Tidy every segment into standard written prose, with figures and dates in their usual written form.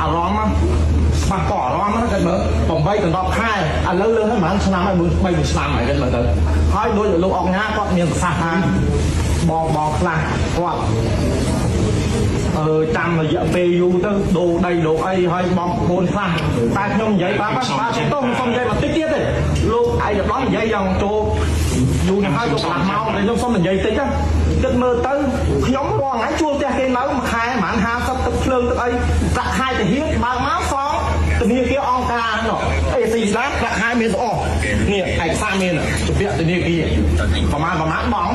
អារម្មណ៍ប៉ះពាល់អារម្មណ៍ហ្នឹងគាត់មើល8ដល់10ខែឥឡូវលើហ្នឹងប្រហែលឆ្នាំហើយ3 4ឆ្នាំហើយគាត់មើលទៅហើយដូចលោកអង្កញាគាត់មានប្រសាសន៍ថាបងបងខ្លះគាត់ ចាំរយៈពេលយូរទៅដូរដីដូរអីហើយបងប្អូនខ្លះតែខ្ញុំនិយាយប្រាប់បាទសុំទោសខ្ញុំសុំនិយាយបន្តិចទៀតទេលោកឯកឧត្តមនិយាយយ៉ាងចូលយូរណាស់ហើយចូលកន្លះម៉ោងតែខ្ញុំសុំនិយាយតិចណាគិតមើលទៅខ្ញុំរាល់ថ្ងៃជួលផ្ទះគេនៅមួយខែប្រហែល50ទឹកភ្លើងទឹកអីប្រាក់ខែទៅហៀបើកមកសងធនាគារអង្គការនោះអេស៊ីស្ដាប្រាក់ខែមានទាំងអស់នេះឯកសារមានជំពាក់ធនាគារប្រហែលប្រហែលបង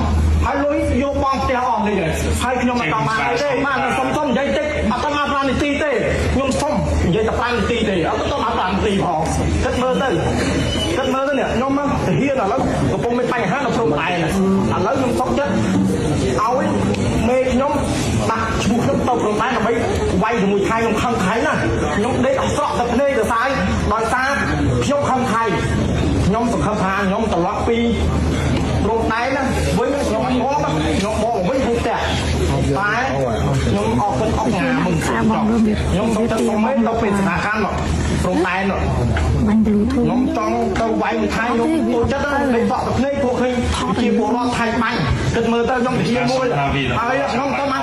ហើយលុយយកបងផ្ទះអស់នេះហើយខ្ញុំអត់ចង់បានអីទេបាទសុំសុំនិយាយតិចអត់ដល់5នាទីទេខ្ញុំសុំនិយាយតែ5នាទីទេអត់ដល់5នាទីផងគិតមើលទៅគិតមើលទៅនេះខ្ញុំទាហានឥឡូវកំពុងមានបញ្ហានៅព្រំដែនឥឡូវខ្ញុំសុកចិត្តឲ្យមេខ្ញុំដាក់ឈ្មោះខ្ញុំទៅព្រំដែនដើម្បីវាយជាមួយថៃខ្ញុំខឹងថៃណាខ្ញុំដេកអស្រក់តែភ្នែកទៅសាយដោយសារខ្ញុំខឹងថៃខ្ញុំសង្ឃឹមថាខ្ញុំត្រឡប់ពីព្រំដែនណាវិញខ្ញុំអត់ងាប់ខ្ញុំបកមកវិញទៅផ្ទះតែខ្ញុំអរគុណអរញ៉ាមុនខ្ញុំសុំទឹកសុំមេទៅពេលស្ថានភាពព្រំដែន បាញ់ Bluetooth ខ្ញុំចង់ទៅវាយមួយថៃខ្ញុំចូលចិត្តទៅដកទឹកភ្នែកពួកឃើញជាពលរដ្ឋថៃបាញ់គិតមើលទៅខ្ញុំជាមួយហើយខ្ញុំទៅបាន